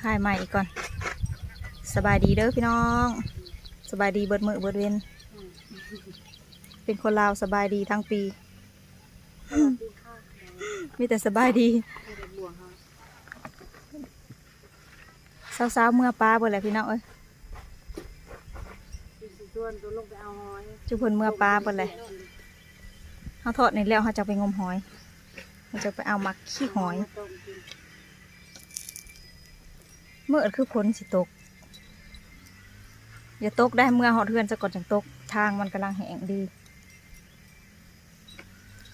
ຖ່າຍໃໝ່ອີກກ່ອນ. ສະບາຍດີເດີພີ່ນ້ອງ, ສະບາຍດີເບິດມື້ເບິດເວັນ. ເປັນຄົນລາວສະບາຍດີທັງປີ. ມີແຕ່ສະບາຍດີ. ສາວໆເມືອປາເບິດແຫຼະພີ່ນ້ອງເອີຍ. ຈຸເພິ່ນເມືອປາເບິດແຫຼະ. ເຮົາທອດນີ້ແລ້ວ ເຮົາຈະໄປງົມຫອຍ, ເຮົາຈະໄປເອົາໝາກຂີ້ຫອຍ. ມື້ອື່ນຄືຝົນຊິຕົກ. ຢ່າຕົກໄດ໋, ເມືອຮອດເຮືອນຊະກ່ອນຈັ່ງຕົກ, ທາງມັນກຳລັງແຫ້ງດີ.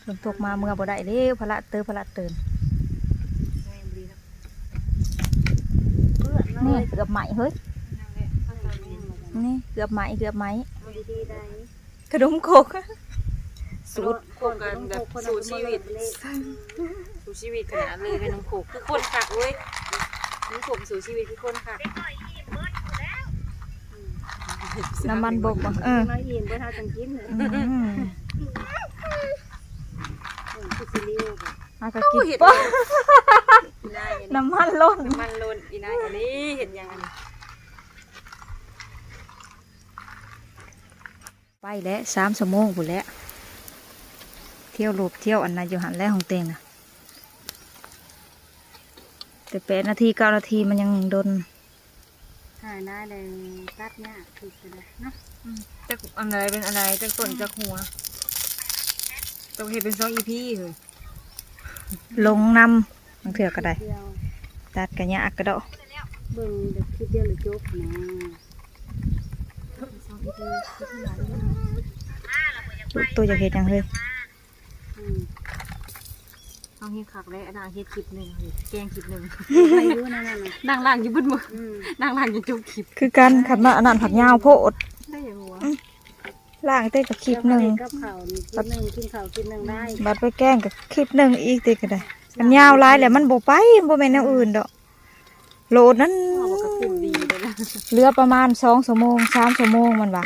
ຝົນຕົກມາເມືອບໍ່ໄດ້ແລ້ວ, ພະລະເຕີ ພະລະເຕີນ. ນີ້ເກືອບໄໝ້ເຮີ້ຍ, ນີ້ເກືອບໄໝ້ ເກືອບໄໝ້. ຂະໜົມຄົກ ສູດ ຄົບກັນແບບສູ້ຊີວິດ, ສູ້ຊີວິດຂະໜາດເລີຍ. ຂະໜົມຄົກຄືຄົນຄັກເວີຍ, ຂະໜົມຄົກສູ້ຊີວິດຄືຄົນຄັກ. ນ້ຳມັນບົກບໍ່? ເອີ ມາອີ່ມເບິດ ເຮົາຈັ່ງກິນ. ອືມ ຄືຊິລິວ ເຮົາກໍກິນ. ໂອ້ ເຮັດ ນ້ຳມັນລົ້ນ ນ້ຳມັນລົ້ນ. ອີນາຍອັນນີ້ເຮັດຫຍັງອັນນີ້? ໄປແລ້ວ ສາມຊົ່ວໂມງພຸ້ນແຫຼະ, ທ່ຽວລົບທ່ຽວອັນນັ້ນຢູ່ຫັ້ນແຫຼະ ຫ້ອງແຕ່ງນະ. ແຕ່ແປດນາທີ ເກົ້ານາທີ ມັນຍັງດົນ. ຖ່າຍນາຍແລ້ວຕັດຍາກຄືກັນນະເນາະ. ອືມ ຈັກອັນໃດເປັນອັນໃດ, ຈັກຕົ້ນ ອືມ ຈັກຫົວ. ຕ້ອງເຮັດເປັນສອງອີພີເຮີ້ຍ. ລົງນຳ ບາງເທື່ອກໍໄດ້, ຕັດກໍຍາກກະເດາະ. ເບິ່ງແບບຄລິບດຽວແລ້ວຈົບນະ. ໂຕຢາກເຮັດຫຍັງເຮີ້ຍ? ອືມ ເຮົາເຮັດຄັກແລ້ວ, ນາງເຮັດຄລິບໜຶ່ງ, ແກງຄລິບໜຶ່ງ. ໄດ້ຢູ່ນະ ນາງລ້າງຢູ່ເບິດມື້. ອືມ ນາງລ້າງຈົນຈົບຄລິບຄືກັນ. ຄັນວ່າອັນນັ້ນພັດຍາວໂພດ. ໄດ້ຫຍັງວະ? ອືມ ລ້າງແຕ່ກໍຄລິບໜຶ່ງ, ກັບເຂົ້ານີ້ຄລິບໜຶ່ງ, ກິນເຂົ້າຄລິບໜຶ່ງໄດ້, ບັດໄປແກງກໍຄລິບໜຶ່ງອີກຕິ. ກໍໄດ້ ມັນຍາວຫຼາຍແລ້ວມັນບໍ່ໄປ, ບໍ່ແມ່ນແນວອື່ນດອກ. ໂຫຼດນັ້ນ ເຮົາວ່າກໍຄຸ້ມດີເດ້ນະ, ເຫຼືອປະມານສອງຊົ່ວໂມງ ສາມຊົ່ວໂມງມັນວ່າ.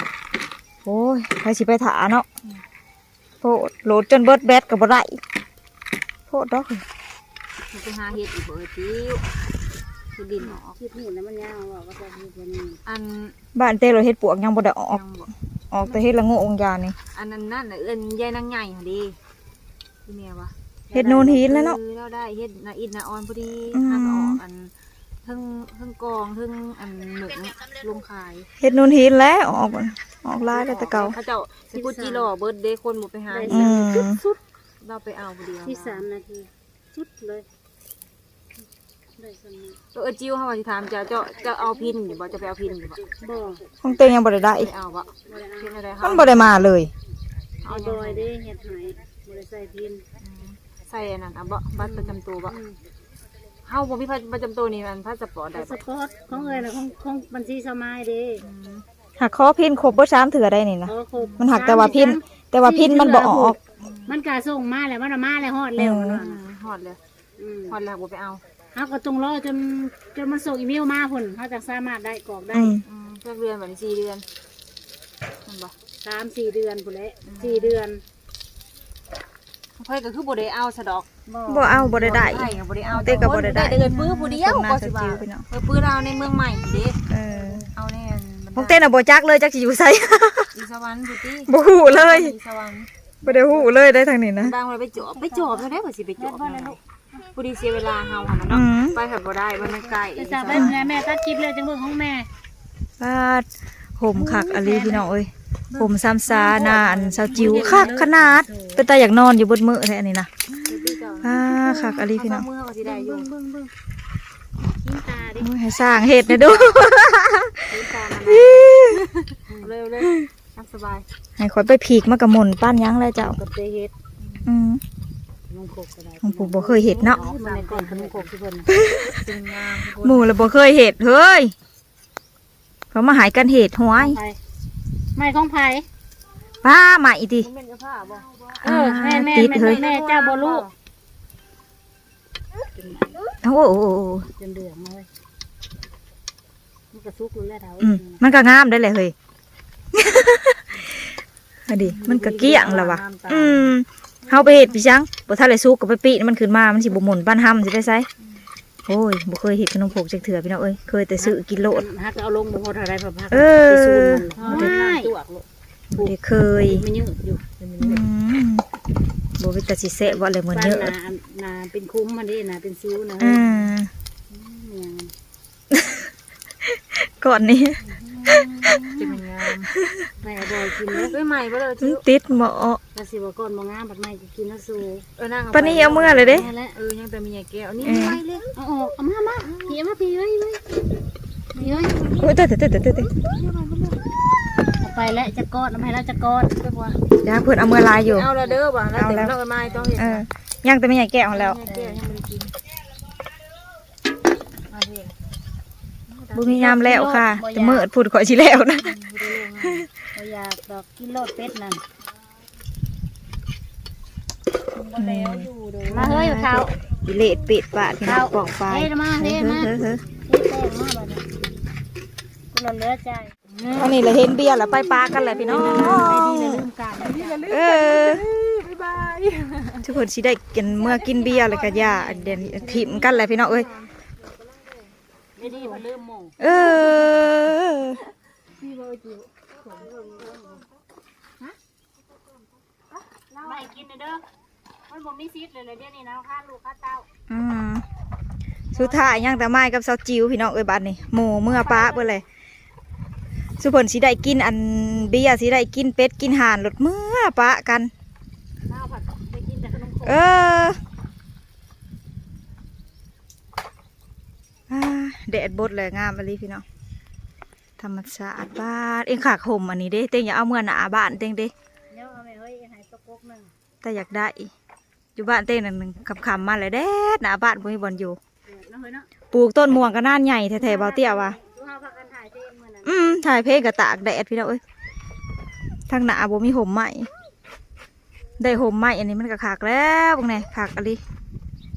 ໂອ້ຍ ໃຜຊິໄປຖ້າເນາະ. ອືມ ໂພດ ໂຫຼດຈົນເບິດແບັດກໍບໍ່ໄດ້ ໂພດດອກ. ມັນໄປຫາເຮັດອີກບໍ່ເອີຍຕິວ? ຄືດິນອອກ ຄລິບນີ້ນະ ມັນຍາວ ເວົ້າວ່າຈະເຮັດອັນນີ້. ອັນ ບ້ານເຕ້ໂລດເຫັດປວກຍັງບໍ່ໄດ້ອອກ, ຍັງບໍ່ ອອກແຕ່ເຫັດລະໂງກວາງຢານີ້. ອັນນັ້ນນັ້ນ ເອີ້ນຍາຍນາງໃຫຍ່ຫັ້ນເດ. ອີແມ່ວະ ເຫັດໂນນຫີນແຫຼະເນາະ. ເອີ ລາວໄດ້ເຫັດນາອິດນາອອນພໍດີ. ອືມ ຫາກໍອອກອັນ ເທິງ ເທິງກອງ ເທິງອັນເໝິງລົງຂາຍ. ເຫັດໂນນຫີນແຫຼະ ອອກ ອອກຫຼາຍແລ້ວແຕ່ເກົ່າ. ເຂົາເຈົ້າຊິປຸດຈີຫຼໍ່ເບິດເດ້, ຄົນບໍ່ໄປຫາ. ອືມ ສຸດໆ ລາວໄປເອົາຜູ້ດຽວ ສິບສາມນາທີ ສຸດເລີຍ. ໄດ້ສ່ຳນີ້. ເອີ ຈິວ ເຮົາວ່າຊິຖາມເຈົ້າ, ເຈົ້າ ເຈົ້າເອົາພິນຢູ່ບໍ່? ເຈົ້າໄປເອົາພິນຢູ່ບໍ່? ບໍ່. ຂອງເຕັງຍັງບໍ່ໄດ້ໄດ້. ໄປເອົາບໍ່? ບໍ່ໄດ້ເອົາ. ເຮັດແນວໃດ? ມັນບໍ່ໄດ້ມາເລີຍ. ເອົາ ເອົາ ບໍ່ໄດ້ເຮັດໃຫ້, ບໍ່ໄດ້ໃສ່ພິນ. ອືມ ໃສ່ອັນນັ້ນ ເອົາບໍ່? ບັດປະຈຳໂຕບໍ່? ອືມ ເຮົາບໍ່ມີບັດປະຈຳໂຕນີ້ ອັນພາສະປອດໄດ້ບໍ່? ພາສະປອດຂອງເອື້ອຍນະ ຂອງ ຂອງບັນຊີສະມາຍເດ້. ອືມ ຫາກຂໍພິນຄົບເບິດສາມເທື່ອໄດ໋ນີ້ນະ. ຂໍຄົບ ມັນຫາກແຕ່ວ່າພິນ ສາມສິບ ແຕ່ວ່າພິນມັນບໍ່ອອກ. ມັນກະສົ່ງມາແລ້ວ ມັນມາແລ້ວ ຮອດແລ້ວ. ອືມ ນະ ຮອດແລ້ວ. ອືມ ຮອດແລ້ວບໍ່ໄປເອົາ. ເຮົາກໍຕ້ອງລໍຈົນ ຈົນມັນສົ່ງອີເມວມາພຸ້ນ ເຮົາຈັ່ງສາມາດໄດ້ ກອກໄດ້. ອືມ ອືມ ຈັກເດືອນບັດນີ້? ສີ່ເດືອນ ແມ່ນບໍ່? ສາມສີ່ເດືອນພຸ້ນແຫຼະ. ອືມ ສີ່ເດືອນ. ຂ້ອຍກໍຄືບໍ່ໄດ້ເອົາຊະດອກ. ບໍ່ ບໍ່ເອົາ ບໍ່ໄດ້ໄດ້. ບໍ່ໄດ້ ບໍ່ໄດ້ເອົາ ເຕັ້ກໍບໍ່ໄດ້ໄດ້. ເອື້ອຍປືຜູ້ດຽວກໍຊິວ່າ ເອື້ອຍປືລາວໃນເມືອງໃໝ່ເດ້. ເອີ ເອົາແນ່. ຂອງເຕ້ນະບໍ່ຈັກເລີຍ ຈັກຊິຢູ່ໃສ. ຢູ່ສະຫວັນພຸ້ນຕິ. ບໍ່ຮູ້ເລີຍ ຢູ່ສະຫວັນ. ບໍ່ໄດ້ຮູ້ເລີຍໄດ໋ທາງນີ້ນະ. ບາງເທື່ອໄປຈອບ ໄປຈອບແນວໃດວ່າຊິໄປຈອບ. ພໍດີເສຍເວລາເຮົາຫັ້ນນະເນາະ. ອືມ ໄປພັດບໍ່ໄດ້ ມັນໄກ. ໄປຊະ ໄປ ແມ່ຕັດຄລິບແລ້ວຈັ່ງເບິ່ງຂອງແມ່. ປາດ ຮົ່ມຄັກອີ່ຫຼີພີ່ນ້ອງເອີຍ. ຮົ່ມຊຳຊາໜ້າອັນສາວຈິວ ຄັກຂະໜາດ. ເປັນຕາຢາກນອນຢູ່ເບິດມື້ແທ້ອັນນີ້ນະ. ອາ ຄັກອີ່ຫຼີພີ່ນ້ອງ. ເບິ່ງ ເບິ່ງ ເບິ່ງ ກິນຕາເດ້. ໂອ້ຍ ໃຫ້ຊ່າງເຮັດແດ່ດູ. ກິນຕາມັນ ເອົາເລີຍ ເອົາເລີຍ. ຕາມສະບາຍ. ໃຫ້ຂ້ອຍໄປພີກ ມັນກະໝົນປານຫຍັງແຫຼະເຈົ້າ. ກໍໄດ້ເຮັດ. ອືມ ຂະໜົມຄົກກໍໄດ້. ຂອງຜູ້ບໍ່ເຄີຍເຮັດເນາະ. ເອົາ ມັນແມ່ນກ້ອນຂະໜົມຄົກທີ່ເພິ່ນ ງາມ. ໝູ່ລະບໍ່ເຄີຍເຮັດເຮີ້ຍ. ເຂົາມາໃຫ້ກັນເຮັດຫວຍ. ຂອງໃຜ? ໄມ້ຂອງໃຜ? ປ້າ ໄມ້ຕິ. ແມ່ນກະພ້າບໍ່? ເອີ ແມ່ນໆ ຕິດເຮີ້ຍ. ແມ່ເຈົ້າບໍ່ຮູ້. ໂອ້ ຈົນເດືອງເລີຍ. ມັນກະສຸກແລ້ວເດາ. ອືມ ມັນກະງາມໄດ້ແຫຼະເຮີ້ຍ. ອັນນີ້ມັນກະກ້ຽງແລ້ວວະ. ອືມ ເຮົາໄປເຮັດປີສັງ ບໍ່ທັນໄດ້ສຸກກໍໄປປີ້ມັນຂຶ້ນມາ ມັນຊິບໍ່ໝົນປານຫຳຊິໄປໃສ. ໂອ້ຍ ບໍ່ເຄີຍເຮັດຂະໜົມຄົກຈັກເທື່ອພີ່ນ້ອງເອີຍ ເຄີຍແຕ່ຊື້ກິນໂລດ. ຫາກເອົາລົງບໍ່ຮອດເທົ່າໃດ ພັກໄປຊື້ມັນ ໂອ້ຍ ບໍ່ໄດ້ເຄີຍ ມັນຍືດຢູ່. ອືມ ບໍ່ເປັນຕາຊິແຊບບໍ່ແຫຼະ ມັນຍືດ. ໜ້າເປັນຂຸມຫັ້ນເດ້ ໜ້າເປັນຊິວນະ. ອືມ ກ້ອນນີ້ ຊິມັນງາມ ໃໝ່ບໍ່ກິນເດ້. ເອີຍ ໃໝ່ບໍ່ເລີຍ ມັນຕິດໝໍ້ ວ່າຊິວ່າກ້ອນບໍ່ງາມ ບັດໃໝ່ກິນແລ້ວຊູ. ເອີ ນາງເອົາ ປານນີ້ເອົາເມືອເລີຍເດ້. ເອີ ຍັງແຕ່ມີໃຫຍ່ແກ້ວນີ້ ເອີ ໃໝ່ເລີຍ. ເອົາອອກ ເອົາມາ ມາ ພີ່ ເອົາມາ ພີ່ເອີຍ ເອີຍ ພີ່ເອີຍ. ໂອ້ຍ ຕາຍ ຕາຍ ຕາຍ ຕາຍ ເອົາໄປແລ້ວຈັກກ້ອນ ເອົາໃຫ້ລາວຈັກກ້ອນ. ຢ່າ ເພິ່ນເອົາເມືອຫຼາຍຢູ່. ເອົາລະເດີ ວ່າລາວເຕັມ ເອົາແລ້ວ ລາວໄປມາຕ້ອງເຮັດ. ເອີ ຍັງແຕ່ມີໃຫຍ່ແກ້ວຫັ້ນແລ້ວ ໃຫຍ່ແກ້ວຍັງບໍ່ໄດ້ກິນ. ບໍ່ມີຍາມແລ້ວຄ່ະ ແຕ່ມື້ພຸ້ນຂ້ອຍຊິແລ້ວນະ. ບໍ່ຢາກດອກ ກິນໂລດເປັດນັ້ນ. ມາເຮີ້ຍເຖົ້າ ອີເລດເປັດປາດພີ່ນ້ອງ ປອງປາຍ. ເຮີ້ຍ ມາ ເຮີ້ຍ ມາ ເຮີ້ຍ ເຮີ້ຍ ເຮີ້ຍ ເຮີ້ຍ ເຮີ້ຍ ເຮີ້ຍ. ອັນນີ້ລະເຫັນເບຍລະໄປປາກັນແຫຼະພີ່ນ້ອງ. ເອີ ບາຍບາຍ. ທຸກຄົນຊິໄດ້ກິນ ເມືອກິນເບຍແລ້ວກະຢ່າຖິ້ມກັນແຫຼະພີ່ນ້ອງເອີຍ. ເອີ ໄວ້ກິນເດີ ມັນບໍ່ມີສິດເລີຍແຫຼະ ດຽວນີ້ນະ ຄາລູກຄາເຕົ້າ. ອືມ ສຸດທ້າຍຍັງແຕ່ມາຍກັບສາວຈິວພີ່ນ້ອງເອີຍ. ບັດນີ້ໝູ່ເມືອປະເບິດເລີຍ ຊຸເພິ່ນຊິໄດ້ກິນອັນເບຍ ຊິໄດ້ກິນເປັດກິນຫ່ານ ໂລດເມືອປະກັນ. ເອີ ອາ ແດດບົດແລ້ວ ງາມອີ່ຫຼີພີ່ນ້ອງ. ທຳມະຊາດ ບາດເອງຂາກຫົ່ມອັນນີ້ເດ້ ເຕັງຢ່າເອົາເມືອໜ້າບ້ານເຕັງເດ້. ເອົາແມ່ເອີຍ ເຮັດໃຫ້ຕົກກົກໜຶ່ງ ແຕ່ຢາກໄດ້ ຢູ່ບ້ານເຕັງນັ້ນຄ່ຳໆມາແລ້ວແດດ ໜ້າບ້ານບໍ່ມີບ່ອນຢູ່. ປູກຕົ້ນມ່ວງກໍນານໃຫຍ່ແທ້ໆ ບ່າວເຕ້ຍວ່າ. ອືມ ຖ່າຍເພງກໍຕາກແດດພີ່ນ້ອງເອີຍ. ທາງໜ້າບໍ່ມີຫົ່ມໄມ້ ໄດ້ຫົ່ມໄມ້ອັນນີ້ມັນກໍຄັກແລ້ວ. ເບິ່ງແດ່ ຄັກອີ່ຫຼີ.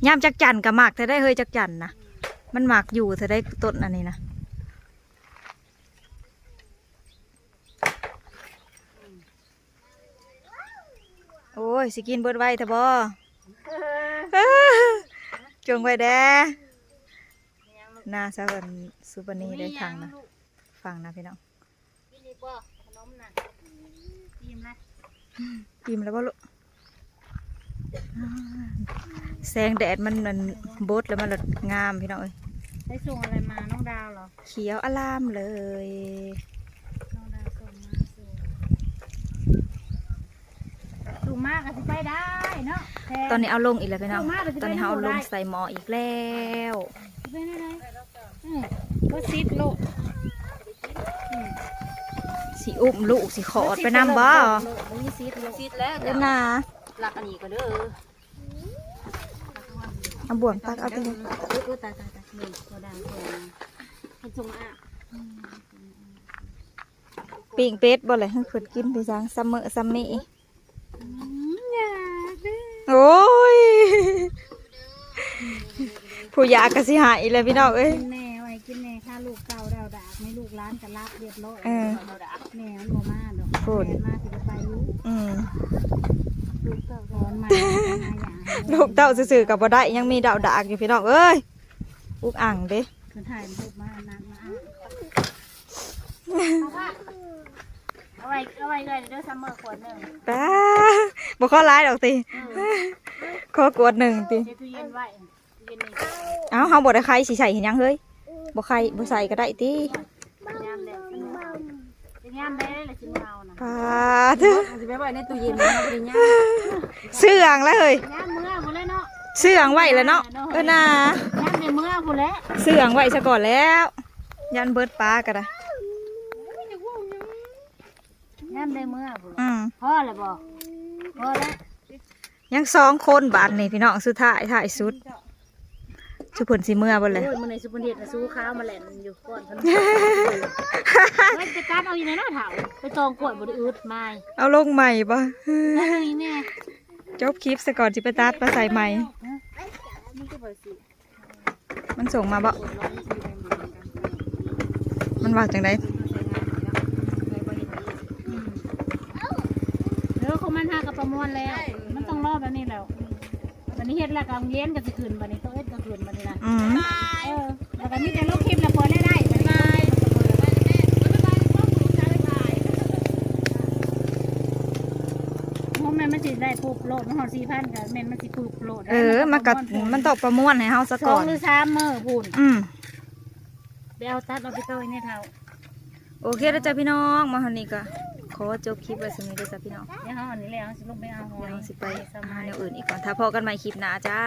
ຍາມຈັກຈັ່ນກໍມັກແທ້ໄດ໋ເຮີ້ຍ ຈັກຈັ່ນນະ ມັນມັກຢູ່ແທ້ໄດ໋ ຕົ້ນອັນນີ້ນະ. ໂອ້ຍ ຊິກິນເບິດໄວແທ້ບໍ່? ຈົ່ງໄວ້ແດ່. ໜ້າສາວອັນສຸປະນີໄດ້ທາງນະ ຟັງນະພີ່ນ້ອງ. ກິນອີກບໍ່ ຂະໜົມນະ? ອີ່ມລະ ອີ່ມແລ້ວບໍ່ລູກ? ແສງແດດມັນ ອັນ ບົດແລ້ວມັນລະງາມພີ່ນ້ອງເອີຍ. ໄດ້ສົ່ງອະໄລມາ ນ້ອງດາວເຫລອ? ຂຽວອະລາມເລີຍ ນ້ອງດາວສົ່ງມາ. ສູງມາກໍຊິໄປໄດ້ເນາະ. ຕອນນີ້ເອົາລົງອີກແລ້ວພີ່ນ້ອງ. ຕອນນີ້ເຮົາເອົາລົງໃສ່ໝໍ້ອີກແລ້ວ. ເປັນຈັ່ງໃດ? ອືມ ບໍ່ສິດໂລດ. ອືມ ຊິອຸ້ມລູກຊິຂອດໄປນຳບໍ່? ບໍ່ມີສິດໂລດ ເອີນາ. ລັກອັນນີ້ກໍເດີ. ເອົາບ່ວງຕັກເອົາຕິ. ເອີ ຕາຍໆໆ ເອີ ບໍ່ໄດ້ ເປັນຊົງອະ. ປີ້ງເປັດບໍ່ແຫຼະ ເພິ່ນກິນໄປສັງ ຊຳເມີຊຳມີ. ອືມ ຢາກເດ້. ໂອ້ຍ ຜູ້ຢາກກໍຊິຫາຍແລ້ວພີ່ນ້ອງເອີຍ. ກິນແດ່ ເອົາໃຫ້ກິນແດ່ ຖ້າລູກເຕົ້າດາວດາກ ມີລູກຫຼານກໍຫຼັບຮຽບຮ້ອຍ. ເອີ ແມ່ມັນບໍ່ມາດອກ ໂພດ ແມ່ມາຊິໄປຢູ່. ອືມ ລູກເຕົ້າກໍມາຫາຢາ ລູກເຕົ້າຊື່ໆກໍບໍ່ໄດ້ ຍັງມີດາວດາກຢູ່ພີ່ນ້ອງເອີຍ. ອຸກອັ່ງເດ້ ເພິ່ນຖ່າຍຮູບມາ ນັກມາ ເອົາໄວ້ ເອົາໄວ້ເອື້ອຍເດີ ຊຳເມີຂວດໜຶ່ງ. ປ້າ ບໍ່ຂໍຫຼາຍດອກຕິ? ເອີ ຂໍຂວດໜຶ່ງຕິ? ໃສ່ຕູ້ເຢັນໄວ້ ຕູ້ເຢັນນີ້. ເອົ້າ ເຮົາບໍ່ໄດ້ໄຂ ຊິໃສ່ເຮັດຫຍັງເຮີ້ຍ? ບໍ່ໄຂ ບໍ່ໃສ່ກໍໄດ້ຕິ? ຍາມໃດ ຍາມໃດລະຊິເອົານະ? ປ້າ ຊິໄປໄວ້ໃນຕູ້ເຢັນ ເຮົາບໍ່ໄດ້ຍາມ. ເຊື່ອງແລ້ວເຮີ້ຍ ຍາມເມືອພຸ້ນແຫຼະເນາະ ເຊື່ອງໄວ້ແລ້ວເນາະ. ເອີນາ ຍາມໄດ້ເມືອພຸ້ນແຫຼະ ເຊື່ອງໄວ້ຊະກ່ອນແລ້ວ ຢ້ານເບິດປາກໍໄດ້. ຍາມໄດ້ເມືອພຸ້ນແຫຼະ. ອືມ ພໍແລ້ວບໍ່? ພໍແລ້ວ. ຍັງສອງຄົນບາດນີ້ພີ່ນ້ອງ ສຸດທ້າຍ ທ້າຍສຸດ ຊຸເພິ່ນຊິເມືອບໍ່ແຫຼະ. ໂອ້ຍ ມື້ນີ້ຊຸເພິ່ນເຮັດນະ ຊູຂາວມາແລ່ນຢູ່ກ່ອນເພິ່ນ. ເອີຍ ໄປຕັດເອົາຢູ່ໃນເນາະເຖົ້າ ໄປຕອງກ້ວຍບໍ່ໄດ້ອຶດມາຍ. ເອົາລົງໃໝ່ບໍ່? ຕັດເອົາອີກແນ່ ຈົບຄລິບຊະກ່ອນ ຊິໄປຕັດມາໃສ່ໃໝ່. ຮະ? ມັນຄືບໍ່ຊິ ມັນສົ່ງມາບໍ່? ມັນວ່າຈັ່ງໃດ? ເອີ ຂອງມັນຫາກະປະມວນແລ້ວ ມັນຕ້ອງລໍແບບນີ້ແລ້ວ. ບັດນີ້ເຮັດແລ້ວກະເຢັນກະຊິຂຶ້ນ ບັດນີ້ໂຕເອັດກະຂຶ້ນ ບັດນີ້ນະ. ອືມ ຂອງແມ່ນມັນຊິໄດ້ປຸບໂລດ ມັນຮອດສີ່ພັນກໍແມ່ນມັນຊິປຸບໂລດ ເອີ ມັນກໍມັນຕ້ອງປະມວນໃຫ້ເຮົາສະກ່ອນ ສອງຫຼືສາມມື້ພຸ້ນ ອືມ ໄປເອົາຕັດເອົາໄປເຕີຍໃນເຖົ້າ ໂອເຄແລ້ວຈ້າພີ່ນ້ອງ ມາຮອດນີ້ກໍຂໍຈົບຄລິບໄວ້ສ່ຳນີ້ເດີຈ້າພີ່ນ້ອງ ດຽວເຮົາອັນນີ້ແລ້ວເຮົາຊິລົງໄປເອົາຫອຍ ດຽວເຮົາຊິໄປຫາແນວອື່ນອີກກ່ອນ ຖ້າພໍ້ກັນໃໝ່ຄລິບໜ້າຈ້າ.